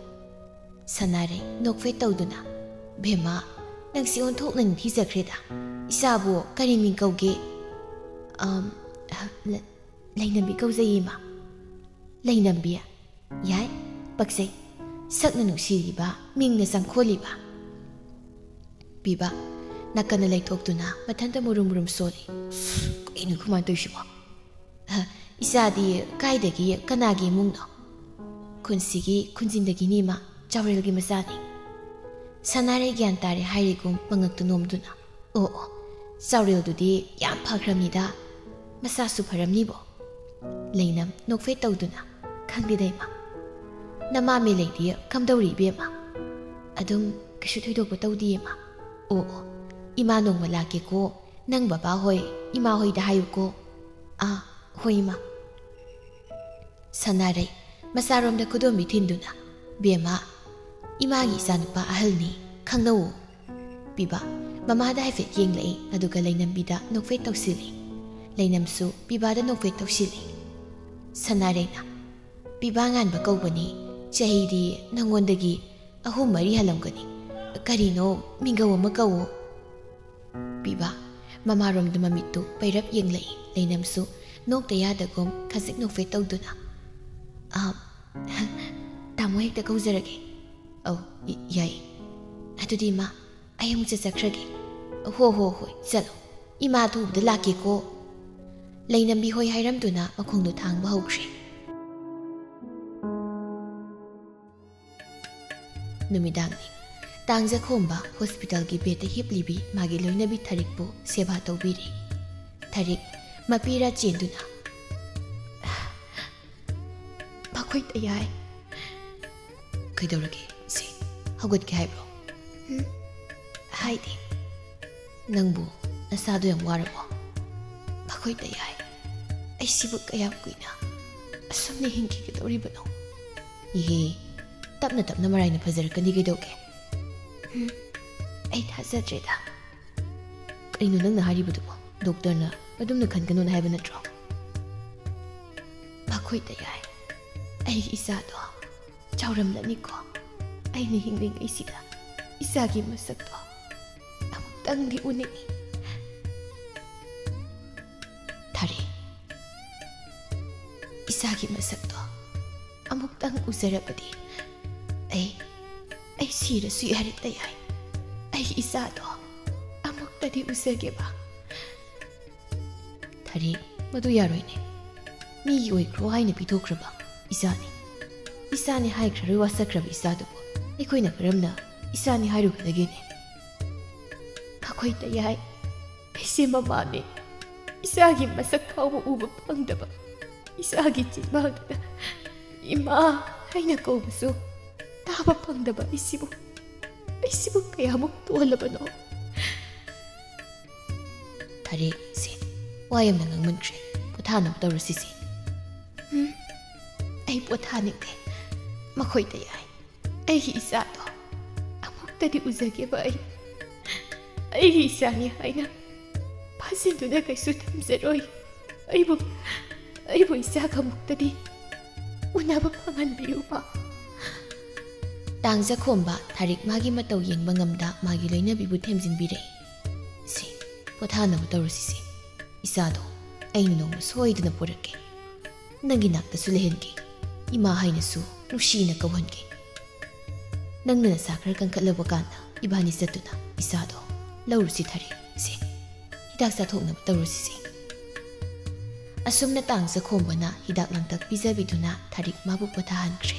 ꯁꯅꯥꯔꯩ ꯅꯣꯛꯐꯦꯠ ꯇꯧꯗꯨꯅ, "ꯕꯦꯝꯃ, ꯅꯪꯁꯤ ꯑꯣꯟꯊꯣꯛꯅ ꯅꯤꯡꯊꯤꯖꯈ꯭ꯔꯦꯗ꯫ ꯏꯆꯥꯕꯨ ꯀꯔꯤ ꯃꯤꯡ ꯀꯧꯒꯦ?" "ꯑꯝ, ꯂ-, ꯂꯩꯅꯝꯕꯤ ꯀꯧꯖꯩꯌꯦ, ꯏꯃꯥ꯫" "ꯂꯩꯅꯝꯕꯤ? ꯌꯥꯏ, ꯄꯛꯆꯩ꯫ ꯁꯛꯅ ꯅꯨꯡꯁꯤꯔꯤꯕ, ꯃꯤꯡꯅ ꯆꯪꯈꯣꯜꯂꯤꯕ꯫" ꯄꯤꯕ ꯅꯥꯀꯟꯗ ꯂꯩꯊꯣꯛꯇꯨꯅ ꯃꯊꯟꯇ ꯃꯨꯔꯨꯝ ꯃꯨꯔꯨꯝ ꯁꯣꯜꯂꯤ꯫ ꯀꯩꯅꯣ ꯈꯨꯃꯥꯟ ꯇꯧꯔꯤꯁꯤꯕꯣ? "ꯑ, ꯏꯆꯥꯗꯤ ꯀꯥꯏꯗꯒꯤ, ꯀꯅꯥꯒꯤ ꯏꯃꯨꯡꯅꯣ?" "ꯈꯨꯟꯁꯤꯒꯤ ꯈꯨꯟꯖꯤꯟꯗꯒꯤꯅꯤ ꯏꯃꯥ, ꯆꯥꯎꯔꯦꯜꯒꯤ ꯃꯆꯥꯅꯤ꯫" ꯁꯅꯥꯔꯩ ꯒ꯭ꯌꯥꯟ ꯇꯥꯔꯦ ꯍꯥꯏꯔꯤꯒꯨꯝ ꯃꯉꯛꯇꯨ ꯅꯣꯝꯗꯨꯅ, "ꯑꯣ ꯑꯣ, ꯆꯥꯎꯔꯦꯜꯗꯨꯗꯤ ꯌꯥꯝ ꯐꯈ꯭ꯔꯕꯅꯤꯗ, ꯃꯁꯥꯁꯨ ꯐꯔꯝꯅꯤꯕꯣ꯫" ꯂꯩꯅꯝ ꯅꯣꯛꯐꯦꯠ ꯇꯧꯗꯨꯅ, "ꯈꯪꯗꯦꯗ ꯏꯃꯥ, ꯅꯃꯥ ꯃꯦꯂꯩꯗꯤ ꯀꯝꯗꯧꯔꯤ ꯏꯕꯦꯝꯃ?" "ꯑꯗꯨꯝ ꯀꯩꯁꯨ ꯊꯣꯏꯗꯣꯛꯄ ꯇꯧꯗꯤꯌꯦ ꯏꯃꯥ꯫" "ꯑꯣ ꯑꯣ, ꯏꯃꯥ ꯅꯣꯡꯃ ꯂꯥꯛꯀꯦꯀꯣ, ꯅꯪ ꯕꯕꯥ ꯍꯣꯏ, ꯏꯃꯥ ꯍꯣꯏꯗ ꯍꯥꯏꯌꯨꯀꯣ꯫" "ꯑꯥ, ꯍꯣꯏ ꯏꯃꯥ꯫" ꯁꯅꯥꯔꯩ ꯃꯆꯥꯔꯣꯝꯗ ꯈꯨꯗꯣꯝꯕꯤ ꯊꯤꯟꯗꯨꯅ, "ꯕꯦꯝꯃ, ꯏꯃꯥꯒꯤ ꯏꯆꯥꯅꯨꯄꯥ ꯑꯍꯜꯅꯤ, ꯈꯪꯅꯧꯋꯣ꯫" ꯄꯤꯕꯥ ꯃꯃꯥꯗ ꯍꯥꯏꯐꯦꯠ ꯌꯦꯡꯂꯛꯏ, ꯑꯗꯨꯒ ꯂꯩꯅꯝꯕꯤꯗ ꯅꯣꯛꯐꯦꯠ ꯇꯧꯁꯤꯜꯂꯤ꯫ ꯂꯩꯅꯝꯁꯨ ꯄꯤꯕꯥꯗ ꯅꯣꯛꯐꯦꯠ ꯇꯧꯁꯤꯜꯂꯤ꯫ ꯁꯅꯥꯔꯩꯅ, "ꯄꯤꯕꯥ ꯉꯥꯟꯕ ꯀꯧꯕꯅꯤ, ꯆꯍꯤꯗꯤ ꯅꯪꯉꯣꯟꯗꯒꯤ ꯑꯍꯨꯝ ꯃꯔꯤ ꯍꯜꯂꯝꯒꯅꯤ꯫ ꯀꯔꯤꯅꯣ, ꯃꯤꯡꯒꯧ ꯑꯃ ꯀꯧꯋꯣ꯫" ꯄꯤꯕꯥ ꯃꯃꯥꯔꯣꯝꯗ ꯃꯃꯤꯠꯇꯨ ꯄꯩꯔꯞ ꯌꯦꯡꯂꯛꯏ꯫ ꯂꯩꯅꯝꯁꯨ ꯅꯣꯛꯇ ꯌꯥꯗꯒꯨꯝ ꯈꯖꯤꯛ ꯅꯣꯛꯐꯦꯠ ꯇꯧꯗꯨꯅ, "ꯑꯥ, ꯇꯥꯃꯣ ꯍꯦꯛꯇ ꯀꯧꯖꯔꯒꯦ꯫" "ꯑꯧ, ꯌꯥꯏ꯫" "ꯑꯗꯨꯗꯤ ꯏꯃꯥ, ꯑꯩ ꯑꯃꯨꯛ ꯆꯠꯆꯈ꯭ꯔꯒꯦ꯫" "ꯍꯣ ꯍꯣ ꯍꯣꯏ, ꯆꯠꯂꯣ꯫ ꯏꯃꯥ ꯊꯨꯕꯗ ꯂꯥꯛꯀꯦꯀꯣ꯫" ꯂꯩꯅꯝꯕꯤ ꯍꯣꯏ ꯍꯥꯏꯔꯝꯗꯨꯅ ꯃꯈꯣꯡꯗꯨ ꯊꯥꯡꯕ ꯍꯧꯈ꯭ꯔꯦ꯫ ꯅꯨꯃꯤꯗꯥꯡꯅꯤ꯫ ꯇꯥꯡꯖꯈꯣꯝꯕ ꯍꯣꯁꯄꯤꯇꯥꯜꯒꯤ ꯕꯦꯗꯇ ꯍꯤꯞꯂꯤꯕꯤ ꯃꯥꯒꯤ ꯂꯣꯏꯅꯕꯤ ꯊꯔꯤꯛꯄꯨ ꯁꯦꯕꯥ ꯇꯧꯕꯤꯔꯤ꯫ ꯊꯔꯤꯛ ꯃꯄꯤꯔꯥ ꯆꯦꯟꯗꯨꯅ, "ꯃꯈꯣꯏ ꯇꯌꯥꯏ꯫" "ꯀꯩꯗꯧꯔꯒꯦ? ꯁꯦ, ꯍꯧꯒꯠꯀꯦ ꯍꯥꯏꯕ꯭ꯔꯣ?" "ꯎꯝ, ꯍꯥꯏꯗꯦ꯫" "ꯅꯪꯕꯨ ꯅꯁꯥꯗꯣ ꯌꯥꯝ ꯋꯥꯔꯕꯣ?" "ꯃꯈꯣꯏ ꯇꯌꯥꯏ, ꯑꯩ ꯁꯤꯕꯨ ꯀꯌꯥꯝ ꯀꯨꯏꯅ ꯑꯁꯨꯝꯅ ꯍꯤꯡꯈꯤꯒꯗꯧꯔꯤꯕꯅꯣ?" "ꯏꯍꯦ, ꯇꯞꯅ ꯇꯞꯅ ꯃꯔꯥꯏꯅ ꯐꯖꯔꯛꯀꯅꯤ, ꯀꯩꯗꯧꯒꯦ?" "ꯎꯝ, ꯑꯩ ꯊꯥꯖꯗ꯭ꯔꯦꯗ꯫" "ꯀꯩꯅꯣ ꯅꯪꯅ ꯍꯥꯏꯔꯤꯕꯗꯨꯕꯣ? ꯗꯣꯛꯇꯔꯅ ꯑꯗꯨꯝꯅ ꯈꯟꯒꯅꯣꯅ ꯍꯥꯏꯕ ꯅꯠꯇ꯭ꯔꯣ?" "ꯃꯈꯣꯏ ꯇꯌꯥꯏ, ꯑꯩꯒꯤ ꯏꯆꯥꯗꯣ ꯆꯥꯎꯔꯝꯂꯅꯤꯀꯣ꯫ ꯑꯩꯅ ꯍꯤꯡꯂꯤꯉꯩꯁꯤꯗ ꯏꯆꯥꯒꯤ ꯃꯁꯛꯇꯣ ꯑꯃꯨꯛꯇꯪꯗꯤ ꯎꯅꯤꯡꯏ꯫" "ꯊꯔꯤ, ꯏꯆꯥꯒꯤ ꯃꯁꯛꯇꯣ ꯑꯃꯨꯛꯇꯪ ꯎꯖꯔꯕꯗꯤ ꯑꯩ, ꯑꯩ ꯁꯤꯔꯁꯨ ꯌꯥꯔꯦ ꯇꯌꯥꯏ꯫ ꯑꯩꯒꯤ ꯏꯆꯥꯗꯣ ꯑꯃꯨꯛꯇꯗꯤ ꯎꯖꯒꯦꯕ꯫ ꯊꯔꯤ, ꯃꯗꯨ ꯌꯥꯔꯣꯏꯅꯦ꯫ ꯃꯤꯒꯤ ꯑꯣꯏꯈ꯭ꯔꯣ ꯍꯥꯏꯅ ꯄꯤꯊꯣꯛꯈ꯭ꯔꯕ ꯏꯆꯥꯅꯤ꯫ ꯏꯆꯥꯅꯤ ꯍꯥꯏꯈ꯭ꯔꯔꯣꯏ ꯋꯥꯁꯛꯈ꯭ꯔꯕ ꯏꯆꯥꯗꯨꯕꯨ ꯑꯩꯈꯣꯏꯅ ꯀꯔꯝꯅ ꯏꯆꯥꯅꯤ ꯍꯥꯏꯔꯨꯒꯗꯒꯦꯅꯦ? ꯃꯈꯣꯏꯗ ꯌꯥꯏ꯫ ꯑꯩꯁꯦ ꯃꯃꯥꯅꯤ꯫ ꯏꯆꯥꯒꯤ ꯃꯁꯛ ꯐꯥꯎꯕ ꯎꯕ ꯐꯪꯗꯕ, ꯏꯆꯥꯒꯤ ꯆꯤꯟꯕꯥꯜꯗꯨꯗ "ꯏꯃꯥ" ꯍꯥꯏꯅ ꯀꯧꯕꯁꯨ ꯇꯥꯕ ꯐꯪꯗꯕ ꯑꯩꯁꯤꯕꯨ, ꯑꯩꯁꯤꯕꯨ ꯀꯌꯥꯃꯨꯛ ꯇꯣꯜꯂꯕꯅꯣ? ꯊꯔꯤ, ꯁꯦ, ꯋꯥ ꯌꯥꯝꯅ ꯉꯥꯡꯃꯟꯈ꯭ꯔꯦ꯫ ꯄꯣꯊꯥꯅꯕ ꯇꯧꯔꯁꯤꯁꯦ꯫ ꯎꯝ, ꯑꯩ ꯄꯣꯊꯥꯅꯤꯡꯗꯦ꯫ ꯃꯈꯣꯏꯗ ꯌꯥꯏ꯫ ꯑꯩꯒꯤ ꯏꯆꯥꯗꯣ ꯑꯃꯨꯛꯇꯗꯤ ꯎꯖꯒꯦꯕ꯫ ꯑꯩ, ꯑꯩꯒꯤ ꯏꯆꯥꯅꯤ ꯍꯥꯏꯅ ꯐꯥꯖꯤꯟꯗꯨꯅ ꯀꯩꯁꯨ ꯊꯝꯖꯔꯣꯏ꯫ ꯑꯩꯕꯨ, ꯑꯩꯕꯨ ꯏꯆꯥꯒ ꯑꯃꯨꯛꯇꯗꯤ ꯎꯅꯕ ꯐꯪꯍꯟꯕꯤꯌꯨꯕ꯫ ꯇꯥꯡꯖꯈꯣꯝꯕ ꯊꯔꯤꯛ ꯃꯥꯒꯤ ꯃꯇꯧ ꯌꯦꯡꯕ ꯉꯝꯗ ꯃꯥꯒꯤ ꯂꯣꯏꯅꯕꯤꯕꯨ ꯊꯦꯝꯖꯤꯟꯕꯤꯔꯛꯏ꯫ "ꯁꯦ, ꯄꯣꯊꯥꯅꯕ ꯇꯧꯔꯁꯤꯁꯦ꯫ ꯏꯆꯥꯗꯣ ꯑꯩꯅ ꯅꯣꯡꯃ ꯁꯣꯏꯗꯅ ꯄꯨꯔꯛꯀꯦ꯫ ꯅꯪꯒꯤ ꯅꯥꯛꯇꯁꯨ ꯂꯩꯍꯟꯒꯦ꯫ ꯏꯃꯥ ꯍꯥꯏꯅꯁꯨ ꯅꯨꯡꯁꯤꯅ ꯀꯧꯍꯟꯒꯦ꯫ ꯅꯪꯅ ꯅꯁꯥ ꯈꯔ ꯀꯟꯈꯠꯂꯕ ꯀꯥꯟꯗ ꯏꯕꯥꯅꯤ ꯆꯠꯇꯨꯅ ꯏꯆꯥꯗꯣ ꯂꯧꯔꯨꯁꯤ ꯊꯔꯤ꯫ ꯁꯦ, ꯍꯤꯗꯥꯛ ꯆꯥꯊꯣꯛꯅꯕ ꯇꯧꯔꯨꯁꯤꯁꯦ꯫" ꯑꯁꯨꯝꯅ ꯇꯥꯡꯖꯈꯣꯝꯕꯅ ꯍꯤꯗꯥꯛ ꯂꯥꯡꯊꯛ ꯄꯤꯖꯕꯤꯗꯨꯅ ꯊꯔꯤꯛ ꯃꯥꯕꯨ ꯄꯣꯊꯥꯍꯟꯈ꯭ꯔꯦ꯫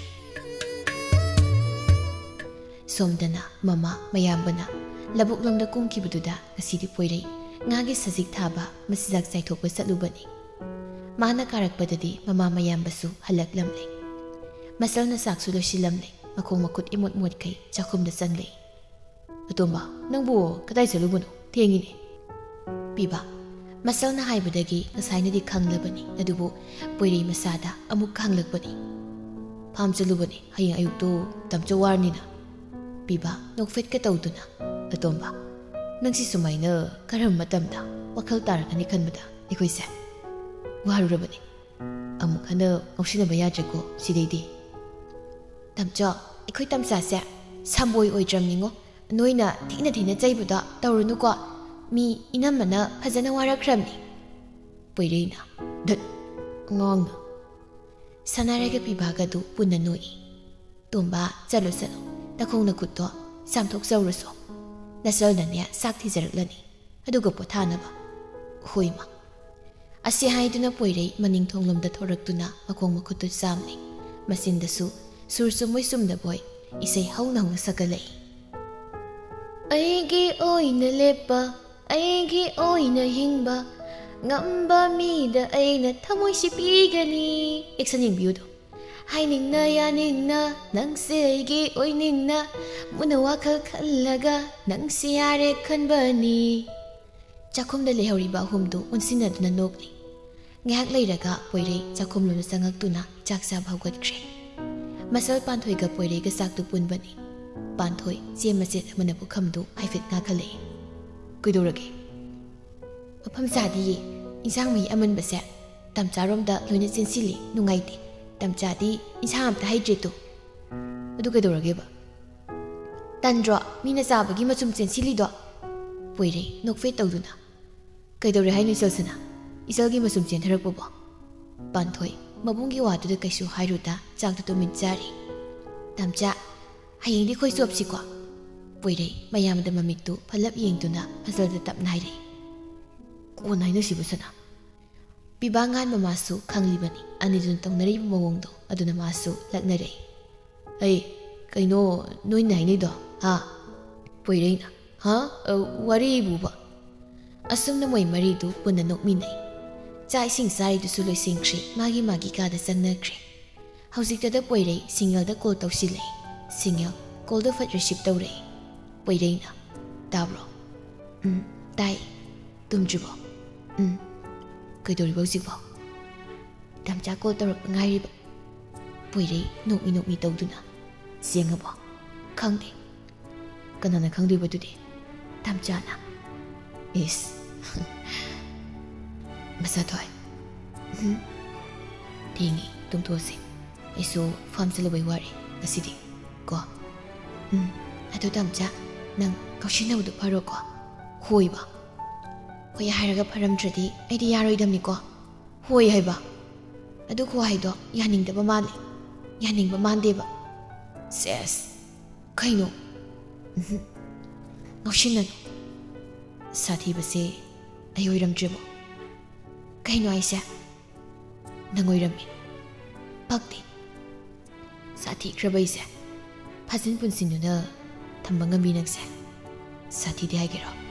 ꯁꯣꯝꯗꯅ ꯃꯃꯥ ꯃꯌꯥꯝꯕꯅ ꯂꯧꯕꯨꯛ ꯂꯣꯝꯗ ꯀꯨꯝꯈꯤꯕꯗꯨꯗ ꯉꯁꯤꯗꯤ ꯄꯣꯏꯔꯩ ꯉꯥꯒꯤ ꯁꯖꯤꯛ ꯊꯥꯕ ꯃꯆꯤꯟꯖꯥꯛ ꯆꯥꯏꯊꯣꯛꯄ ꯆꯠꯂꯨꯕꯅꯤ꯫ ꯃꯥꯅ ꯀꯥꯔꯛꯄꯗꯗꯤ ꯃꯃꯥ ꯃꯌꯥꯝꯕꯁꯨ ꯍꯜꯂꯛꯂꯝꯂꯦ꯫ ꯃꯆꯜꯅ ꯆꯥꯛꯁꯨ ꯂꯣꯏꯁꯤꯜꯂꯝꯂꯦ꯫ ꯃꯈꯣꯡ ꯃꯈꯨꯠ ꯏꯃꯣꯠ ꯃꯣꯠꯈꯩ ꯆꯥꯛꯈꯨꯝꯗ ꯆꯪꯂꯦ꯫ "ꯑꯇꯣꯝꯕ, ꯅꯪꯕꯨ ꯀꯗꯥꯏ ꯆꯠꯂꯨꯕꯅꯣ? ꯊꯦꯡꯉꯤꯅꯦ꯫" ꯄꯤꯕ꯫ ꯃꯆꯜꯅ ꯍꯥꯏꯕꯗꯒꯤ ꯉꯁꯥꯏꯅꯗꯤ ꯈꯪꯂꯕꯅꯤ, ꯑꯗꯨꯕꯨ ꯄꯣꯏꯔꯩ ꯃꯆꯥꯗ ꯑꯃꯨꯛ ꯍꯪꯂꯛꯄꯅꯤ꯫ "ꯐꯥꯝ ꯆꯠꯂꯨꯕꯅꯤ, ꯍꯌꯦꯡ ꯑꯌꯨꯛꯇꯨ ꯇꯝꯆꯧ ꯋꯥꯔꯅꯤꯅ꯫" ꯄꯤꯕ ꯅꯣꯛꯐꯦꯠꯀ ꯇꯧꯗꯨꯅ, "ꯑꯇꯣꯝꯕ, ꯅꯪꯁꯤ ꯁꯨꯃꯥꯏꯅ ꯀꯔꯝꯕ ꯃꯇꯝꯗ ꯋꯥꯈꯜ ꯇꯥꯔꯛꯀꯅꯤ ꯈꯟꯕꯗ ꯑꯩꯈꯣꯏꯁꯦ ꯋꯥꯔꯨꯔꯕꯅꯤ꯫ ꯑꯃꯨꯛ ꯍꯟꯅ ꯉꯥꯎꯁꯤꯟꯅꯕ ꯌꯥꯗ꯭ꯔꯦꯀꯣ ꯁꯤꯗꯩꯗꯤ꯫" "ꯇꯝꯆꯧ, ꯑꯩꯈꯣꯏ ꯇꯝꯆꯥꯁꯦ ꯁꯝꯕꯣꯏ ꯑꯣꯏꯗ꯭ꯔꯕꯅꯤꯉꯣ꯫ ꯅꯣꯏꯅ ꯊꯤꯅ ꯊꯤꯅ ꯆꯩꯕꯗꯣ ꯇꯧꯔꯨꯅꯨꯀꯣ꯫ ꯃꯤ ꯏꯅꯝꯃꯅ ꯐꯖꯅ ꯋꯥꯔꯛꯈ꯭ꯔꯕꯅꯤ꯫" ꯄꯣꯏꯔꯩꯅ, "ꯗꯠ, ꯑꯉꯥꯡꯅ꯫" ꯁꯅꯥꯔꯩꯒ ꯄꯤꯕꯥꯒꯗꯨ ꯄꯨꯟꯅ ꯅꯣꯛꯏ꯫ "ꯇꯣꯝꯕ, ꯆꯠꯂꯣ ꯆꯠꯂꯣ, ꯅꯈꯣꯡ ꯅꯈꯨꯠꯇꯣ ꯆꯥꯝꯊꯣꯛꯆꯧꯔꯨꯁꯣ꯫ ꯅꯆꯜꯅꯅꯦ ꯆꯥꯛ ꯊꯤꯖꯔꯛꯂꯅꯤ꯫ ꯑꯗꯨꯒ ꯄꯣꯊꯥꯅꯕ꯫ ꯍꯣꯏ ꯃꯥ꯫ ꯑꯁꯤ ꯍꯥꯏꯗꯨꯅ ꯄꯣꯏꯔꯩ ꯃꯅꯤꯡ ꯊꯣꯡꯂꯣꯝꯗ ꯊꯣꯔꯛꯇꯨꯅ ꯃꯈꯣꯡ ꯃꯈꯨꯠꯇꯨ ꯆꯥꯝꯂꯤ꯫ ꯃꯆꯤꯟꯗꯁꯨ ꯁꯨꯔ ꯆꯨꯝꯕꯣꯏ ꯆꯨꯝꯗꯕꯣꯏ ꯏꯁꯩ ꯍꯧꯅ ꯍꯧꯅ ꯁꯛꯀꯠꯂꯛꯏ꯫ ꯑꯩꯒꯤ ꯑꯣꯏꯅ ꯂꯦꯞꯄ, ꯑꯩꯒꯤ ꯑꯣꯏꯅ ꯍꯤꯡꯕ ꯉꯝꯕ ꯃꯤꯗ ꯑꯩꯅ ꯊꯃꯣꯏꯁꯤ ꯄꯤꯒꯅꯤ꯫ ꯑꯦꯛꯁꯟ ꯌꯦꯡꯕꯤꯌꯨꯗꯣ꯫ ꯍꯥꯏꯅꯤꯡꯅ ꯌꯥꯅꯤꯡꯅ ꯅꯪꯁꯦ ꯑꯩꯒꯤ ꯑꯣꯏꯅꯤꯡꯅ ꯃꯨꯟꯅ ꯋꯥꯈꯜ ꯈꯜꯂꯒ ꯅꯪꯁꯦ ꯌꯥꯔꯦ ꯈꯟꯕꯅꯤ꯫ ꯆꯥꯛꯈꯨꯝꯗ ꯂꯩꯍꯧꯔꯤꯕ ꯑꯍꯨꯝꯗꯨ ꯑꯣꯟꯁꯤꯟꯅꯗꯨꯅ ꯅꯣꯛꯂꯤ꯫ ꯉꯥꯏꯍꯥꯛ ꯂꯩꯔꯒ ꯄꯣꯏꯔꯩ ꯆꯥꯛꯈꯨꯝꯂꯣꯝꯗ ꯆꯪꯉꯛꯇꯨꯅ ꯆꯥꯛ ꯆꯥꯕ ꯍꯧꯒꯠꯈ꯭ꯔꯦ꯫ ꯃꯁꯜ ꯄꯥꯟꯊꯣꯏꯒ ꯄꯣꯏꯔꯩꯒ ꯆꯥꯛꯇꯨ ꯄꯨꯟꯕꯅꯤ꯫ ꯄꯥꯟꯊꯣꯏ ꯆꯦ ꯃꯆꯦꯠ ꯑꯃꯅ ꯄꯨꯈꯝꯗꯨ ꯍꯥꯏꯐꯦꯠ ꯉꯥꯛꯍꯜꯂꯛꯏ꯫ ꯀꯩꯗꯧꯔꯒꯦ? ꯃꯐꯝ ꯆꯥꯗꯤꯌꯦ꯫ ꯏꯟꯁꯥꯡ ꯃꯍꯤ ꯑꯃꯟꯕꯁꯦ ꯇꯝꯆꯥꯔꯣꯝꯗ ꯂꯣꯏꯅ ꯆꯦꯟꯁꯤꯜꯂꯤ꯫ ꯅꯨꯡꯉꯥꯏꯇꯦ꯫ ꯇꯝꯆꯥꯗꯤ ꯏꯟꯁꯥꯡ ꯑꯝꯇ ꯍꯩꯇ꯭ꯔꯦ ꯇꯨ꯫ ꯑꯗꯨ ꯀꯩꯗꯧꯔꯒꯦꯕ? ꯇꯟꯗ꯭ꯔꯣ ꯃꯤꯅ ꯆꯥꯕꯒꯤ ꯃꯆꯨꯝ ꯆꯦꯟꯁꯤꯜꯂꯤꯗꯣ? ꯄꯣꯏꯔꯩ ꯅꯣꯛꯐꯦꯠ ꯇꯧꯗꯨꯅ꯫ ꯀꯩꯗꯧꯔꯦ ꯍꯥꯏꯅꯣ ꯏꯆꯜꯁꯤꯅ? ꯏꯆꯜꯒꯤ ꯃꯆꯨꯝ ꯆꯦꯟꯊꯔꯛꯄꯕꯣ? ꯄꯥꯟꯊꯣꯏ ꯃꯕꯨꯡꯒꯤ ꯋꯥꯗꯨꯗ ꯀꯩꯁꯨ ꯍꯥꯏꯔꯨꯗ ꯆꯥꯛꯇꯨ ꯇꯨꯃꯤꯟ ꯆꯥꯔꯤ꯫ ꯇꯝꯆꯥ, ꯍꯌꯦꯡꯗꯤ ꯑꯩꯈꯣꯏ ꯆꯣꯞꯁꯤꯀꯣ? ꯄꯣꯏꯔꯩ ꯃꯌꯥꯝꯗ ꯃꯃꯤꯠꯇꯨ ꯐꯠꯂꯞ ꯌꯦꯡꯗꯨꯅ ꯐꯖꯜꯗ ꯇꯞꯅ ꯍꯥꯏꯔꯛꯏ꯫ ꯀꯣꯟꯅ ꯍꯥꯏꯅꯁꯤꯕꯨ ꯁꯅꯥ꯫ ꯄꯤꯕꯥ ꯉꯥꯟꯕ ꯃꯥꯁꯨ ꯈꯪꯂꯤꯕꯅꯤ ꯑꯅꯤꯗꯨꯅ ꯇꯧꯅꯔꯤꯕ ꯃꯑꯣꯡꯗꯣ, ꯑꯗꯨꯅ ꯃꯥꯁꯨ ꯂꯛꯅꯔꯛꯏ꯫ ꯑꯩ, ꯀꯩꯅꯣ ꯅꯣꯏꯅ ꯍꯥꯏꯅꯩꯗꯣ, ꯍꯥ? ꯄꯣꯏꯔꯩꯅ, ꯍꯥ? ꯑ, ꯋꯥꯔꯤꯕꯨꯕ? ꯑꯁꯨꯝꯅ ꯃꯣꯏ ꯃꯔꯤꯗꯨ ꯄꯨꯟꯅ ꯅꯣꯛꯃꯤꯟꯅꯩ꯫ ꯆꯥꯛ ꯏꯁꯤꯡ ꯆꯥꯔꯤꯗꯨꯁꯨ ꯂꯣꯏꯁꯤꯟꯈ꯭ꯔꯦ, ꯃꯥꯒꯤ ꯃꯥꯒꯤ ꯀꯥꯗ ꯆꯪꯅꯈ꯭ꯔꯦ꯫ ꯍꯧꯖꯤꯛꯇꯗ ꯄꯣꯏꯔꯩ ꯁꯤꯡꯒꯜꯗ ꯀꯣꯜ ꯇꯧꯁꯤꯜꯂꯛꯏ꯫ ꯁꯤꯡꯒꯜ ꯀꯣꯜꯗꯣ ꯐꯠ ꯔꯤꯁꯤꯞ ꯇꯧꯔꯛꯏ꯫ ꯄꯣꯏꯔꯩꯅ, ꯇꯥꯕ꯭ꯔꯣ? ꯎꯝ, ꯇꯥꯏ꯫ ꯇꯨꯝꯗ꯭ꯔꯤꯕꯣ? ꯎꯝ꯫ ꯀꯩꯗꯧꯔꯤꯕ ꯍꯧꯖꯤꯛꯐꯥꯎ? ꯇꯝꯆꯥ ꯀꯣꯜ ꯇꯧꯔꯛꯄ ꯉꯥꯏꯔꯤꯕ꯫ ꯄꯣꯏꯔꯩ ꯅꯣꯛꯃꯤ ꯅꯣꯛꯃꯤ ꯇꯧꯗꯨꯅ, ꯆꯦꯡꯉꯕꯣ? ꯈꯪꯗꯦ꯫ ꯀꯅꯥꯅ ꯈꯪꯗꯣꯏꯕ ꯑꯗꯨꯗꯤ? ꯇꯝꯆꯥꯅ꯫ ꯏꯁ꯫ ꯃꯁꯥ ꯊꯣꯛꯑꯦ꯫ ꯎꯝ꯫ ꯊꯦꯡꯉꯦ, ꯇꯨꯝꯊꯣꯛꯑꯁꯦ꯫ ꯑꯩꯁꯨ ꯐꯥꯝ ꯆꯠꯂꯨꯕꯩ ꯋꯥꯔꯦ ꯉꯁꯤꯗꯤ꯫ ꯀꯣ? ꯎꯝ꯫ ꯑꯗꯨ ꯇꯝꯆꯥ, ꯅꯪ ꯀꯥꯎꯁꯤꯟꯅꯕꯗꯣ ꯐꯔꯣꯀꯣ? ꯍꯣꯏꯕ꯫ ꯍꯣꯏ ꯍꯥꯏꯔꯒ ꯐꯔꯝꯗ꯭ꯔꯗꯤ ꯑꯩꯗꯤ ꯌꯥꯔꯣꯏꯗꯕꯅꯤꯀꯣ꯫ ꯍꯣꯏ ꯍꯥꯏꯕ꯫ ꯑꯗꯨ ꯈꯨꯍꯥꯏꯗꯣ ꯌꯥꯅꯤꯡꯗꯕ ꯃꯥꯜꯂꯦ꯫ ꯌꯥꯅꯤꯡꯕ ꯃꯥꯟꯗꯦꯕ꯫ ꯁꯦꯁ꯫ ꯀꯩꯅꯣ? ꯎꯝꯍꯨꯝ꯫ ꯉꯥꯎꯁꯤꯟꯅꯅꯨ꯫ ꯁꯥꯊꯤꯕꯁꯦ ꯑꯩ ꯑꯣꯏꯔꯝꯗ꯭ꯔꯦꯕꯣ? ꯀꯩꯅꯣ ꯍꯥꯏꯁꯦ? ꯅꯪ ꯑꯣꯏꯔꯝꯃꯤ꯫ ꯄꯛꯇꯦ꯫ ꯁꯥꯊꯤꯈ꯭ꯔꯕ ꯑꯩꯁꯦ ꯐꯥꯖꯤꯟ ꯄꯨꯟꯁꯤꯟꯗꯨꯅ ꯊꯝꯕ ꯉꯝꯃꯤ ꯅꯪꯁꯦ? ꯁꯥꯊꯤꯗꯦ ꯍꯥꯏꯒꯦꯔꯣ?